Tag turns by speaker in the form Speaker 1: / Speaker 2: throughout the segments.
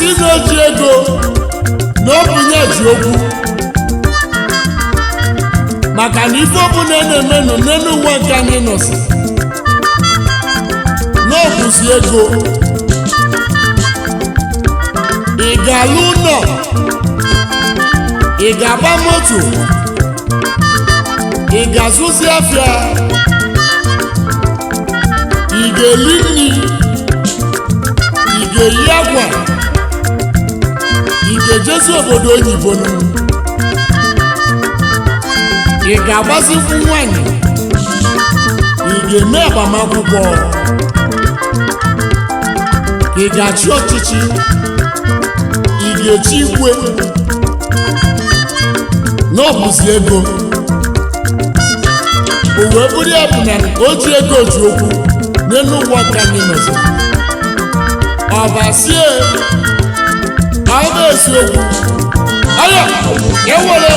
Speaker 1: Asị na oji ego na obunye ji okwu, maka na ife ọbụla na-emenụ n'elu ụwa nke anyị nọsi n'ọbụzi ego. Ị ga-alụ ụlọ, ị ga-agba moto, ị ga-azụzi afịa, ị ga-eli nri, ị ga-eyi akwa, ị ga-ejezi obodo oyibo, ị ga-agbazikwu nwanyị, ị ga-eme agbamakwụkwọ, ị ga-achị ọchịchị, ị ga-echi igwe. N'ọbụzi ego. O wee bụrụ ya bụ na o ji ego ji okwu n'elu ụwa ka anyị nọzi. Ọbasie ọba eziokwu aya ewere.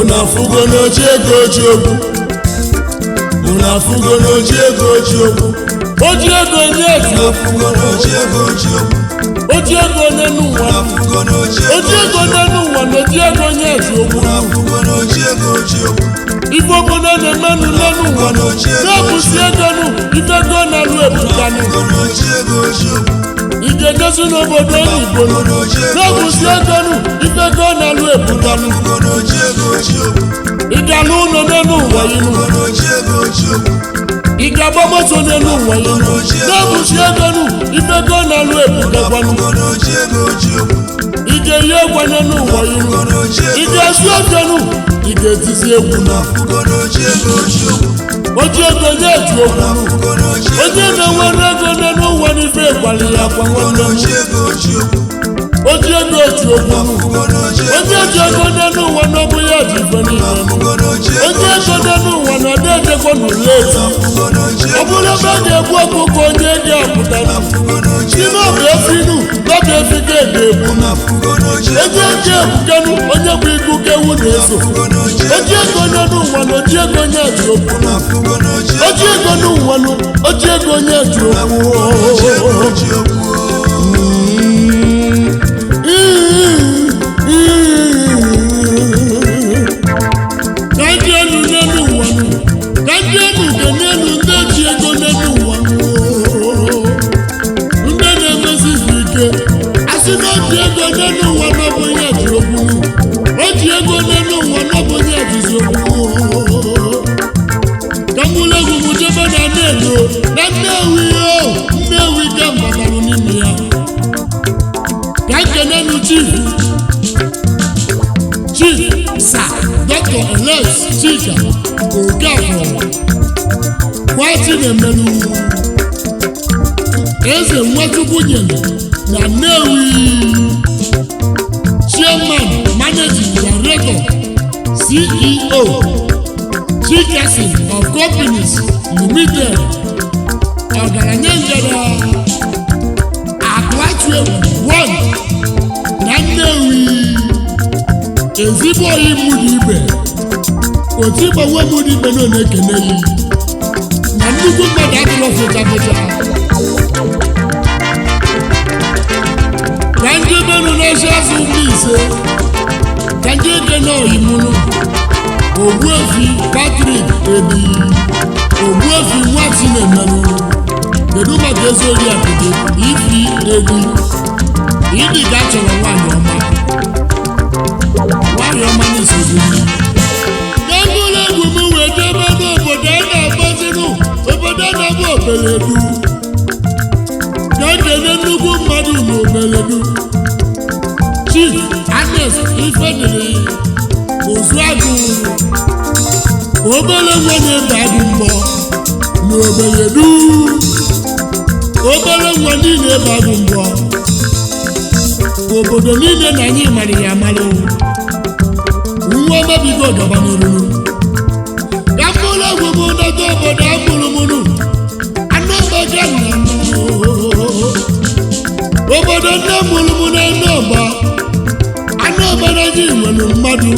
Speaker 2: Unu afụgo na oji ego ji okwu. Unu afụgo na oji ego ji okwu.
Speaker 1: O ji ego nye eji.
Speaker 2: Unu afụgo na oji ego ji okwu.
Speaker 1: O ji ego n'elu ụwa.
Speaker 2: Unu afụgo na oji
Speaker 1: O
Speaker 2: ego
Speaker 1: ji ego n'elu ụwa na oji ego nye eji okwu.
Speaker 2: Unu afụgo na oji ego ji okwu.
Speaker 1: Ife obodo na-emenụ n'elu ụwa na-ebusi ego nụ, ife ego na-alụ ebukanụ.
Speaker 2: Afụgo na oji ego ji okwu.
Speaker 1: Ị ga-edozi n'obodo oyibo na-ebusi ego nụ, ife ego na-alụ ebukanụ.
Speaker 2: Afụgo na oji ego ji okwu.
Speaker 1: Ị ga-alụ ụlọ n'elu ụwa yinụ.
Speaker 2: Afụgo na oji ego ji okwu.
Speaker 1: Ị ga-agba moto n'elu ụwa yinụ na-ebusi ego nụ, ife ego na-alụ ebukakwanụ.
Speaker 2: Afụgo na oji ego ji okwu.
Speaker 1: Ị ga-eyi egwu n'elu ụwa yinụ.
Speaker 2: Afụgo na oji
Speaker 1: Ị
Speaker 2: ego
Speaker 1: ga-esi ofe nụ, ị ga-etizi egwu.
Speaker 2: Unu afụgo na oji ego ji okwu.
Speaker 1: Oji ego nye eji okwu.
Speaker 2: Afụgo na oji ego
Speaker 1: Onye na-enwere ego n'elu ụwa n'ife ịkwali ya akwa
Speaker 2: Afụgo
Speaker 1: nwanne
Speaker 2: na
Speaker 1: m.
Speaker 2: oji ego ji okwu.
Speaker 1: Oji ego eji okwu.
Speaker 2: Afụgo na oji ego
Speaker 1: Onye ji ego n'elu ụwa n'ọbụ ya ji ife niile.
Speaker 2: Afụgo na oji ego
Speaker 1: Onye ego n'elu ụwa na ọdị ejekwa n'ụlọ ezi.
Speaker 2: Afụgo na oji
Speaker 1: Ọ
Speaker 2: ego
Speaker 1: bụrụ ebe a ga-egbu ọkụkọ, onye ego apụtara.
Speaker 2: Afụgo na oji
Speaker 1: Ime ọbụ efi nu n'ọbụ efi ka ego egbu.
Speaker 2: Afụgo na oji
Speaker 1: Ego ego ebukanu onye bụ igu ka ewu na-eso.
Speaker 2: Afụgo na oji
Speaker 1: Oji ego n'elu ụwa na oji ego nye eji okwu.
Speaker 2: Afụgo na oji
Speaker 1: Oji ego n'ụwa nụ, oji ego nye eji okwu.
Speaker 2: ego ji okwu.
Speaker 1: Ka ndị elu n'elu ụwa nụ, ka ndị elu ga n'elu, ndị ji ego n'elu ụwa nụ, ndị na-emezi izu ike. Asị na oji ego n'elu ụwa n'ọbụ onye ji okwu, o ji ego n'elu ụwa n'ọbụ onye jizi okwu. Ka mkpụrụ egwu m jebe na nnedo na Nnewi o Nnewi ka m batalụ n'ime ya, ka nkenenu Chief Sir Dr. Alex Chika Okafor Kwachi na-emelụ eze Nwachukwu nyere na Nnewi, Chairman, Managing Director, CEO, Chikason of Companies Limited, ọgaranya njere akụ atụ egwu one na Nnewi, ezigbo oyi mụ dị ibe otu ịgbanwe mụ dị ibe na na-ekene yi na nnukwu mmadụ adịrọ fụcha fụcha. Ka ndị benu na-esi azụ ndị ise, ka ndị ekene oyimụnụ Ogbuefi Patrick Ebi, Ogbuefi Nwati na-emerụ. Kedu maka ezi oriakụ gị Ifi Ebi ịdị ka achọrọ nwaanyị ọma, nwaanyị ọma na-esogbu. Ka mkpụrụ egwu m wee jebe n'obodo a na-akpọzinụ obodo a na-akpọ Obeledu, ka ekene nnukwu mmadụ n'Obeledu, Chief Agnes Ifedili Ozuagụ, obele nwa na-ebe agụ mbọ n'Obeledu, obele nwa niile ebe agụ mbọ obodo niile na anyị mara ya amara. Nwa mebigo gaba n'oruru. Ka mkpụrụ egwu m nọta obodo. Obodo nne mụrụ m na Anọba. Anọba na gị nwere mmadụ.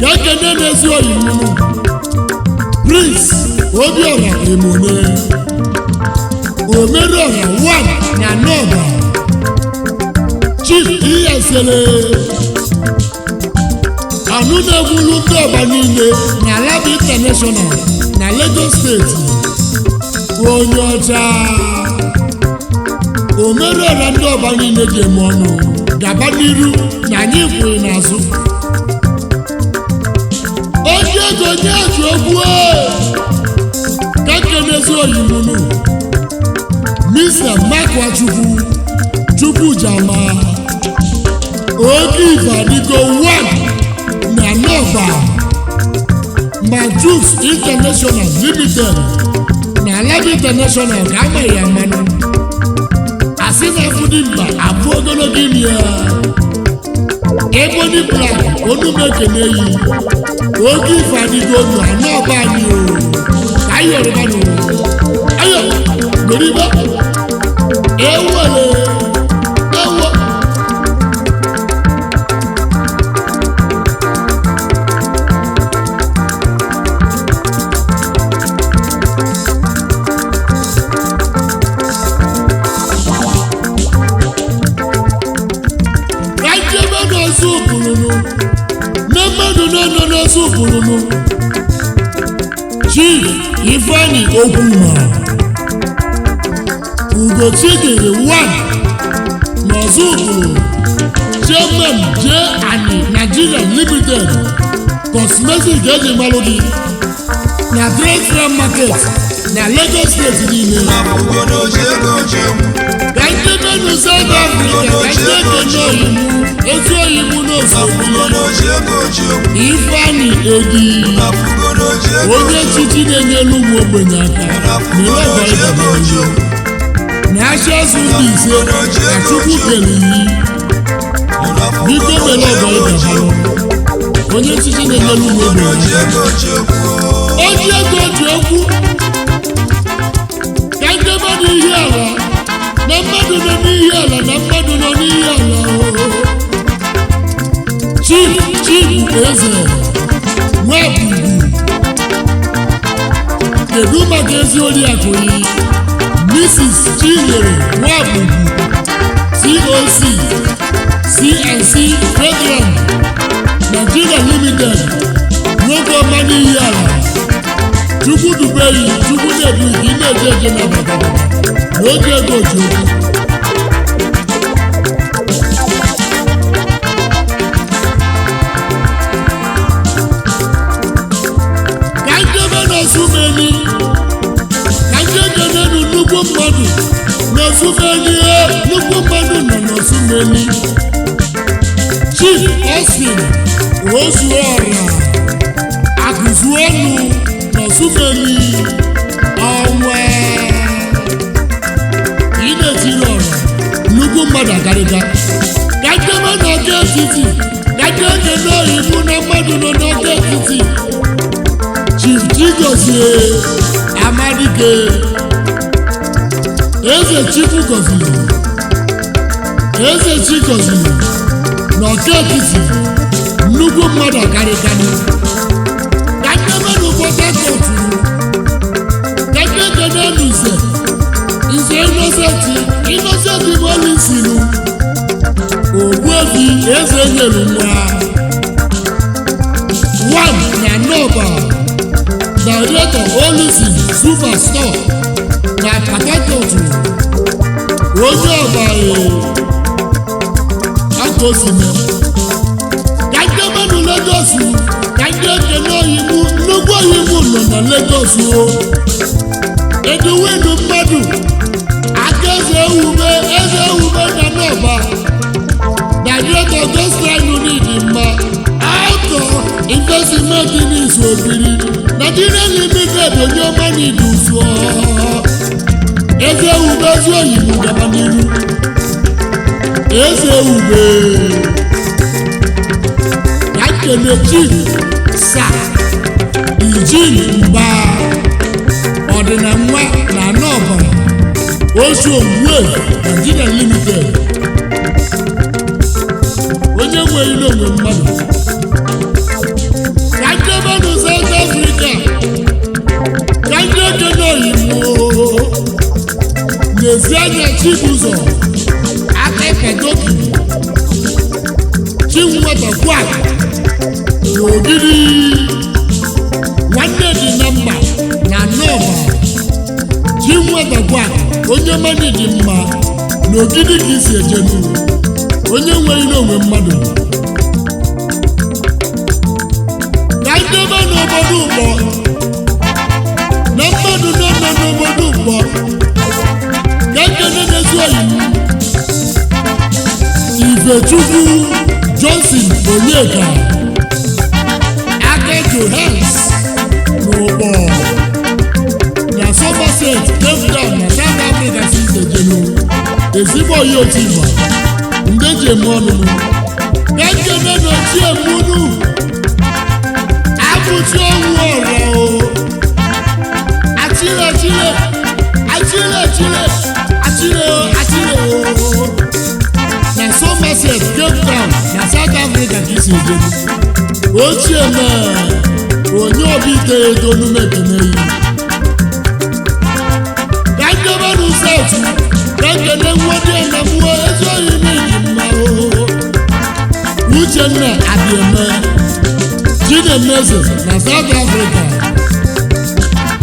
Speaker 1: Ka ekene na-ezi oyiwu Prince Obiora Emone, Omerọra one na Anọba, Chief Iyesele anụ na-egwulu ndị ọba niile na Alaba International na Lagos Steeti, onye ọcha. Omerọra ndị ọba niile ji eme ọnụ, gaba n'iru na anyị kwụghị n'azụ. Oji ego nye eji okwu ka nkenezi oyimunu Mr. Makwachukwu Chukwujama, Oke Ifadigo one na Nọba, Majus International Limited na Alaba International ka ama ya mmanụ. Asị na afụdị mba abụ ogologo imi ya. Ebony Black onumekene yi. Oke Ifadigo na Nọba anyị o ka anyị yoruba nụ ayo goriba ewele ewo. Ka njebe n'ọzọ ụbụrụnụ na mmadụ na-anọ n'ọzọ ụbụrụnụ. Chief Ifeanyi Okwuma, Ugochidiri one n'ọzọ ụbụrụ, Chairman J Ani Nigeria Limited, Cosmetic eji malụ gị na Trade Fair Market na Lagos Steeti niile.
Speaker 2: Afugo n'oji ego ji okwu.
Speaker 1: Ka ndị menu South Africa, ka ndị ekene oyimu ezi oyimu n'oso.
Speaker 2: Afugo n'oji ego ji okwu.
Speaker 1: Ifeanyi Edi,
Speaker 2: Afugo n'oji ego
Speaker 1: onye
Speaker 2: ji okwu.
Speaker 1: echichi na-enyelu ụmụ ogbenye aka na
Speaker 2: Afugo
Speaker 1: ịlọgọ
Speaker 2: n'oji
Speaker 1: ịba
Speaker 2: ego ji okwu.
Speaker 1: na achịazụ ndị ise na Chukwu kere iyi.
Speaker 2: Afugo
Speaker 1: Biko
Speaker 2: n'oji
Speaker 1: mere ọgọ
Speaker 2: ego ji
Speaker 1: ịba
Speaker 2: okwu.
Speaker 1: onye echichi na-enyelu ụmụ
Speaker 2: Afugo
Speaker 1: ogbenye
Speaker 2: n'oji
Speaker 1: aka.
Speaker 2: ego ji okwu.
Speaker 1: Oji ego ji okwu. Ka ndị mmadụ ihe ala na mmadụ nọ n'ihe ala na mmadụ nọ n'ihe ala oo. Chief Chief Eze Nwabugu, kedu maka ezi oriakụ yi Mrs. Chinyere Nwabugu, COC CNC Federal Nigeria Limited, nwoke ọma n'ihi ala. Chukwu dubeyi, Chukwu na-edu gị, ị na-eje eje na bata na oge ego ji okwu. Ka njebe n'Osumeni, ka njegenenu nnukwu mmadụ n'Osumeni, nnukwu mmadụ nọ n'Osumeni. Chief Austin Ozuora Akụzuonu n'Osumeni, ọnwa ị na-etiri ọra nnukwu mmadụ akarịka. Ka njebe n'ọka etiti, ka njekene oyibo na mmadụ nọ n'ọka etiti. Chief Chigozie Amadike, Eze Chukwu gọziri, Eze Chi gọziri n'ọka etiti, nnukwu mmadụ akarịkanụ. Ka ndebe Port Harcourt, ka ndị kene nze nze Innocent, Innocent Molisinu Ogbuefi Eze nyere nwa one na Nọba, Director Olusi Superstore na Port Harcourt, onye ọba akosime. Ka ndị mmadụ Lagos, ka ndị ekene oyibo, nnukwu oyibo nọ na Lagos o. Eduwinu mmadụ aka eze ewube, eze ewube na Nọba, Director Gosline dị mma atọ investment n'izu obiri Nigeria Limited, onye ọma n'iduzuo eze ewube, ezi oyibo, gaba n'iru eze ewube. Ka nkele Chief Sa Ijin Mba, ọdịna nwa na Nọba, Ocean Ocean Wave Nigeria Limited. Onye nweghị n'onwe mmadụ. Ka njebenụ South Africa, ka ndị ekene oyibo n'ezi anya. Chibụzọ aka Katoki Chinwetakwa n'Ogidi, nwanne dị na mba na Nọba. Chinwetakwa, onye mmadụ dị mma n'Ogidi ka isi ejenu. Onye nweghị n'onwe mmadụ. Ka ndebe n'obodo Ụkpọ na mmadụ nọ n'obodo Ụkpọ, ka nkene na-ezu oyiwu Ifechukwu Johnson Onyeka aka Johans n'Ụkpọ na Somerset, Cape Town na South Africa si ejenu. Ezigbo oyi otu ịba ndị eji eme ọnụnụ. Ka nkene na ochie munu abụchi ọnwụ ọrọ o achile achile achile achile achile o achile o na Somerset, Cape Town na South Africa ka isi ejenu. Ochie mee onye obi iteghete onume ekeneyi. Ka ndebenu South, ka nkene nwodi na mụọ ezi oyi n'iji mma o Uchenna Abieme Chinemeze na South Africa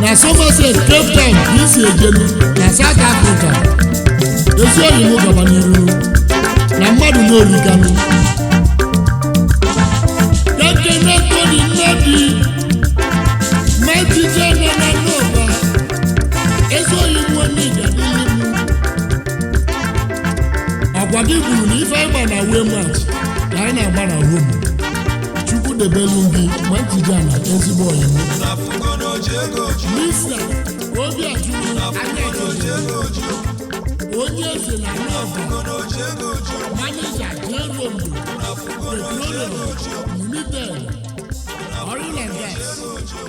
Speaker 1: na Somerset, Cape Town ka isi ejenu na South Africa. Ezi oyi mụ, gaba n'iru na mmadụ n'origanụ. Ka nkene Tony Nnadi Majije nọ na Nọba. Ezi oyi mụọ n'ịga n'ihe mụ ọgwa gị kwuru na ife anyị gba na wee match ka anyị na-agba na home. Chukwu debelu gị ma ntije na ezigbo oyi mụ. Mr. Obi Achukwu anya onye eze na Nọba, manager Jerome Petroleum Limited, Oil and Gas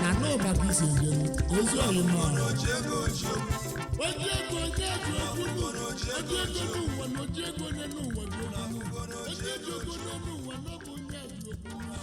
Speaker 1: na Nọba ka isi njem. Ezi oyi mụ, oji ego onye ji okwu nụ, oji ego n'ụwa na oji ego onye n'ụwa ji okwu nụ, oji ego n'ụwa n'ọbụ onye ji okwu nụ.